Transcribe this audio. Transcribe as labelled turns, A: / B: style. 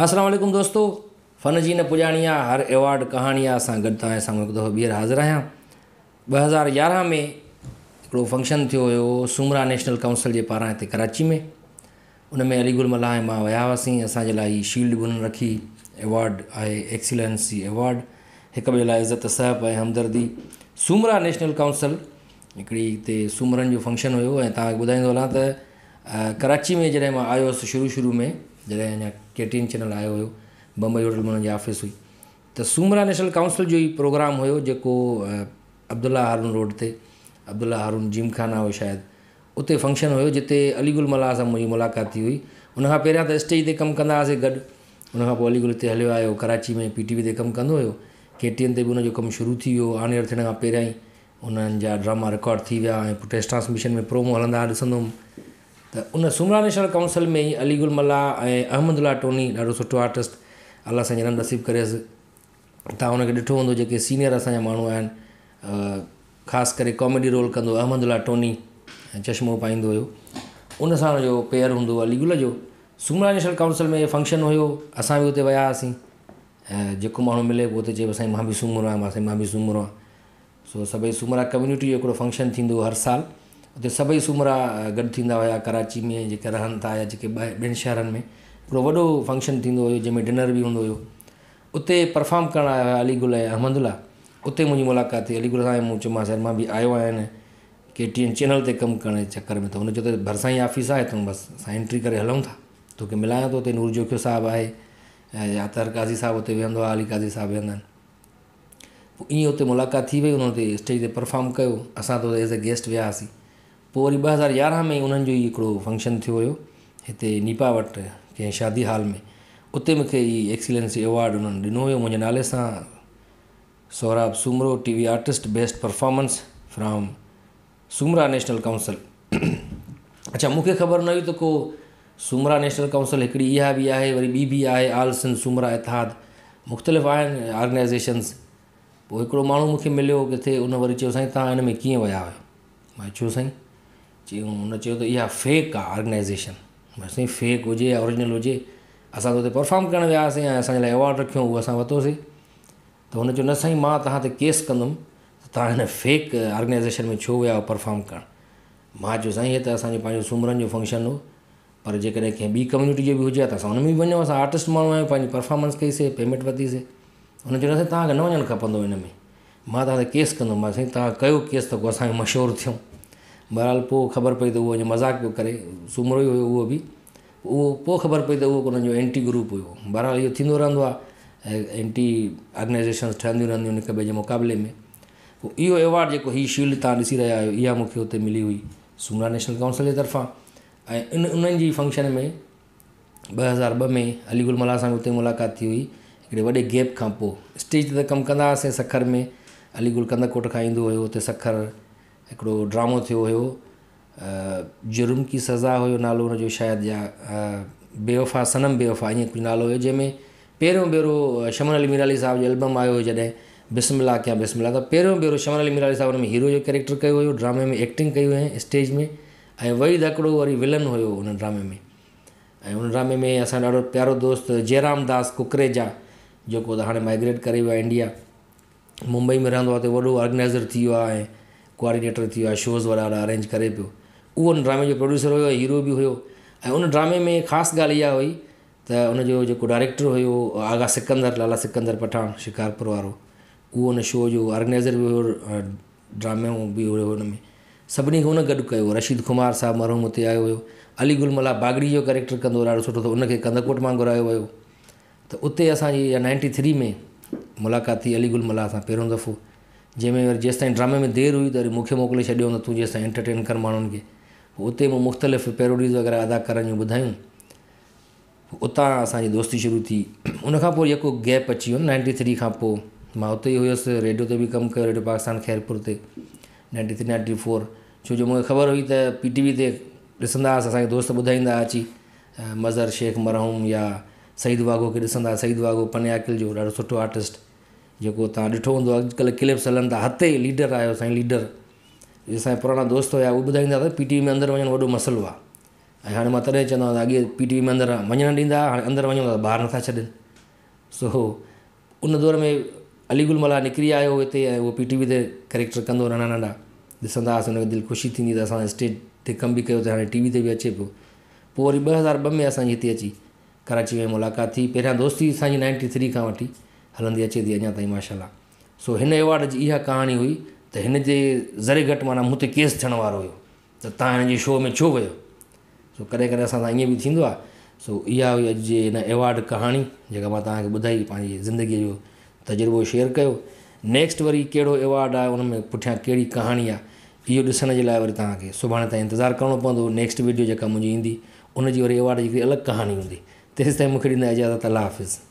A: السلام عليڪم دوستو فن جي نه پڄاڻي آ هر ايوارڊ ڪهاڻي آ سان گڏ توهان جي سامهون هڪ دفعو ٻيهر حاضر آهيان. 2011 ۾ هڪڙو فنڪشن ٿيو هيو سومرا نيشنل ڪائونسل جي پاران هتي ڪراچي ۾، ان ۾ علي گل ملاح ۽ مان ويا هئاسين. اسان جي لاء هي شيلڊ به انهن رکي، ايوارڊ آهي ايڪسيلنسي ايوارڊ، هڪ ٻئي لاء عزت سهپ ۽ همدردي. سومرا نيشنل ڪائونسل هڪڙي هتي سومرن جو فنڪشن هيو ۽ توهان کي ٻڌائيندو هلان ته ڪراچي ۾ جڏهن مان آيو هوس شروع شروع ۾ جڏهن اڃا ڪي ٽي اين چينل آيو هيو، بمبئي هوٽل ۾ انهن جي آفيس هئي ته سومرا نيشنل ڪائونسل جو ئي پروگرام هيو جيڪو عبدالله هارون روڊ تي عبدالله هارون جيم خانه هو شايد، اتي فنڪشن هيو جتي علي گل ملاح سان منهنجي ملاقات ٿي هئي. ان کان پهريان ته اسٽيج تي ڪم ڪندا هئاسين گڏ، ان کان پوء علي گل هتي هليو آيو ڪراچي ۾ پي ٽي وي تي ڪم ڪندو هيو، ڪي ٽي اين تي به ان جو ڪم شروع ٿي ويو. آن ايئر ٿيڻ کان پهريان ئي انهن جا ڊراما رڪارڊ ٿي ويا ۽ پوء ٽيسٽ ٽرانسميشن ۾ پرومو هلندا هئا ڏسندو هوم ته ان سومرا نيشنل ڪائونسل ۾ ئي علي گل ملاح ۽ احمد الله ٽوني ڏاڍو سٺو آرٽسٽ، الله سائين جنت نصيب ڪريس، توهان ان کي ڏٺو هوندو جيڪي سينئر اسان جا ماڻهو آهن خاص ڪري ڪاميڊي رول ڪندو هو احمد الله ٽوني ۽ چشمو پائيندو هيو، ان سان ان جو پيئر هوندو هو علي گل جو. سومرا نيشنل ڪائونسل ۾ فنڪشن هيو، اسان به اتي ويا هئاسين ۽ جيڪو ماڻهو ملي پوء اتي چئي پيو سائين مان به سومرو آهيان، مان سائين مان به سومرو آهيان. سو سڀئي سومرا ڪميونٽي جو هڪڙو فنڪشن ٿيندو هو هر سال، اتي سڀئي سومرا گڏ ٿيندا هيا ڪراچي ۾ جيڪي رهن ٿا يا جيڪي ٻين شهرن ۾ هڪڙو وڏو فنڪشن ٿيندو هيو جنهن ۾ ڊنر به هوندو هيو. اتي پرفارم ڪرڻ آيا هيا علي گل ۽ احمد الله، اتي منهنجي ملاقات ٿي علي گل سان ۽ مون چيومانس يار مان به آيو آهيان هن ڪي ٽي اين چينل تي ڪم ڪرڻ جي چڪر ۾ ته هن چيو ته ڀرسان ئي آفيس آهي تون بس اسان انٽري ڪري هلون ٿا توکي ملايان ٿو اتي نور جوکيو صاحب آهي ۽ اطهر قاضي صاحب اتي ويهندو آهي علي قاضي صاحب ويهندا آهن. پوء ائين اتي ملاقات ٿي وئي، انهن اتي اسٽيج تي پرفارم ڪيو، اسان ته اتي ايز اي گيسٽ ويا هئاسين. پوء وري 2011 ۾ انهن جو ئي هڪڙو فنڪشن ٿيو هيو هتي نيپا وٽ ڪنهن شادي هال ۾، اتي مون کي هي ايڪسيلنسي ايوارڊ انهن ڏنو هيو منهنجي نالي سان، Sohrab Soomro T V artist best performance from Soomra national council. اڇا مون کي خبر نه هئي ته ڪو سومرا نيشنل ڪائونسل هڪڙي اها به آهي وري ٻي به آهي آل سنڌ سومرا اتحاد، مختلف آهن آرگنائيزيشنز. پوء هڪڙو ماڻهو مون کي مليو ڪٿي، ان وري چيو سائين توهان ان ۾ ڪيئن ويا آهيو؟ مان چيو ڇو سائين؟ چيو هن چيو ته اها فيڪ آهي آرگنائيزيشن. مان چيو سائين فيڪ هجي يا اوريجنل هجي اسان ته اتي پرفارم ڪرڻ ويا هئاسين ۽ اسان جي لاء ايوارڊ رکيو اهو اسان ورتوسين. ته هن چيو نه سائين مان توهان تي ڪيس ڪندم ته توهان هن فيڪ آرگنائيزيشن ۾ ڇو ويا آهيو پرفارم ڪرڻ. مان چيو سائين هي ته اسان جو پنهنجو سومرن جو فنڪشن هو پر جيڪڏهن ڪنهن ٻي ڪميونٽي جو به هجي ها ته اسان ان ۾ به وڃون، اسان آرٽسٽ ماڻهو آهيون پنهنجي پرفارمنس ڪئي سي پيمينٽ ورتي سي. هن چيو نه سائين توهان کي نه وڃڻ کپندو هن ۾ مان توهان تي ڪيس ڪندم. مان سائين توهان ڪيو ڪيس ته پوء اسان به مشهور ٿيون. بهرحال پوء خبر پئي ته اهو اڃا مذاق پيو ڪري، سومرو ئي هيو اهو به. اهو پوء خبر پئي ته اهو انهن جو اينٽي گروپ هيو. بهرحال اهو ٿيندو رهندو آهي ۽ اينٽي آرگنائيزيشنس ٺهنديون رهنديون آهن هڪ ٻئي جي مقابلي ۾. پوء اهو ايوارڊ جيڪو هي شيلڊ توهان ڏسي رهيا آهيو اها مون کي اتي ملي هئي سومرا نيشنل ڪائونسل جي طرفان ۽ ان انهن جي فنڪشن ۾ 2002 ۾ علي گل ملاح سان به اتي ملاقات ٿي هئي هڪڙي وڏي گيپ کان پوء. اسٽيج تي ته ڪم ڪندا هئاسين سکر ۾ علي گل ڪنڌڪوٽ کان ايندو هيو اتي سکر هڪڙو ڊرامو ٿيو هيو جرم ڪي سزا هيو نالو ان جو شايد يا بيوفا صنم بيوفا ائين ڪجهه نالو هيو جنهن ۾ پهريون ڀيرو شمن علي ميرالي صاحب جو البم آيو هيو جڏهن بسم الله ڪيان بسم الله ته پهريون ڀيرو شمن علي ميرالي صاحب ان ۾ هيرو جو ڪيريڪٽر ڪيو هيو ڊرامي ۾ ايڪٽنگ ڪئي هئي اسٽيج ۾ ۽ وحيد هڪڙو وري ولن هيو ان ڊرامي ۾ ۽ ان ڊرامي ۾ اسان ڏاڍو پيارو دوست جيرام داس ڪڪريجا جيڪو ته هاڻي مائگريٽ ڪري ويو آهي انڊيا ممبئي ۾ رهندو آهي اتي وڏو آرگنائزر ٿي ويو آهي ۽ ڪوآرڊينيٽر ٿي ويو آهي شوز وڏا وڏا ارينج ڪري پيو اهو ان ڊرامي جو پروڊيوسر هيو ۽ هيرو به هيو ۽ ان ڊرامي ۾ خاص ڳالهه اها هئي ته ان جو جيڪو ڊائريڪٽر هيو آغا سڪندر لالا سڪندر پٺاڻ شڪارپور وارو اهو ان شو جو آرگنائزر به هيو ڊرامو به هيو ان ۾ سڀني کي ان گڏ ڪيو رشيد خمار صاحب مرحوم اتي آيو هيو علي گل ملاح باگڙي جو ڪريڪٽر ڪندو هو ڏاڍو سٺو ته ان کي ڪنڌڪوٽ مان گهرايو ويو ته اتي اسان جي اها نائنٽي ٿري ۾ ملاقات ٿي علي گل ملاح سان پهريون دفعو جنهن ۾ وري جيستائين ڊرامي ۾ دير هئي ته وري مون کي موڪلي ڇڏيو ته تون جيستائين انٽرٽين ڪر ماڻهن کي پوء اتي مون مختلف پيروڊيز وغيره ادا ڪرڻ جون ٻڌايون پوء اتان اسان جي دوستي شروع ٿي ان کان پوء يڪو گيپ اچي ويو نائنٽي ٿري کان پوء مان اتي ئي هيس ريڊيو تي به ڪم ڪيو ريڊيو پاڪستان خيرپور تي نائنٽي ٿري نائنٽي فور ڇو جو مونکي خبر هئي ته پي ٽي وي تي ڏسندا هئاسين اسانجا دوست ٻڌائيندا هئا اچي مظهر شيخ مرحوم يا سعيد واگهو کي ڏسندا سعيد واگهو پني عاقل جو ڏاڍو سٺو آرٽسٽ جيڪو توهان ڏٺو هوندو اڄڪلهه ڪلپس هلن ٿا هتي ليڊر آيو سائين ليڊر اسان جا پراڻا دوست هيا اهي ٻڌائيندا هئا ته پي ٽي وي ۾ اندر وڃڻ وڏو مسئلو آهي ۽ هاڻي مان تڏهن چوندو آهيان ته اڳي پي ٽي وي ۾ اندر وڃڻ نه ڏيندا هئا هاڻي اندر وڃون ٿا ته ٻاهر نٿا ڇڏن. سو ان دور ۾ علي گل ملاح نڪري آيو هو هتي ۽ اهو پي ٽي وي تي ڪريڪٽر ڪندو هو ننڍا ننڍا ڏسندا هئاسين ان کي دل خوشي ٿيندي ته اسان اسٽيج تي ڪم به ڪيو ته هاڻي ٽي وي تي به اچي پيو. پوء وري 2002 ۾ اسان جي هتي اچي ڪراچي ۾ ملاقات ٿي. پهريان دوستي اسان جي نائنٽي ٿري کان وٺي هلندي اچي ٿي اڃا تائين ماشاء الله. سو هن ايوارڊ جي اها ڪهاڻي هئي ته هن جي ذري گهٽ معنيٰ مون تي ڪيس ٿيڻ وارو هيو ته تان هن جي شو ۾ ڇو ويو. سو ڪڏهن ڪڏهن اسان سان ائين به ٿيندو آهي. سو اها هئي اڄ جي هن ايوارڊ ڪهاڻي جيڪا مان توهان کي ٻڌائي پنهنجي زندگيء جو تجربو شيئر ڪيو. نيڪسٽ وري ڪهڙو ايوارڊ آهي ان ۾ پٺيان ڪهڙي ڪهاڻي آهي اهو ڏسڻ جي لاء وري توهان کي سڀاڻي تائين انتظار ڪرڻو پوندو. نيڪسٽ ويڊيو جيڪا منهنجي ايندي ان جي وري ايوارڊ جي هڪڙي الڳ ڪهاڻي هوندي. تيستائين مون کي ڏيندا اجازت الله حافظ.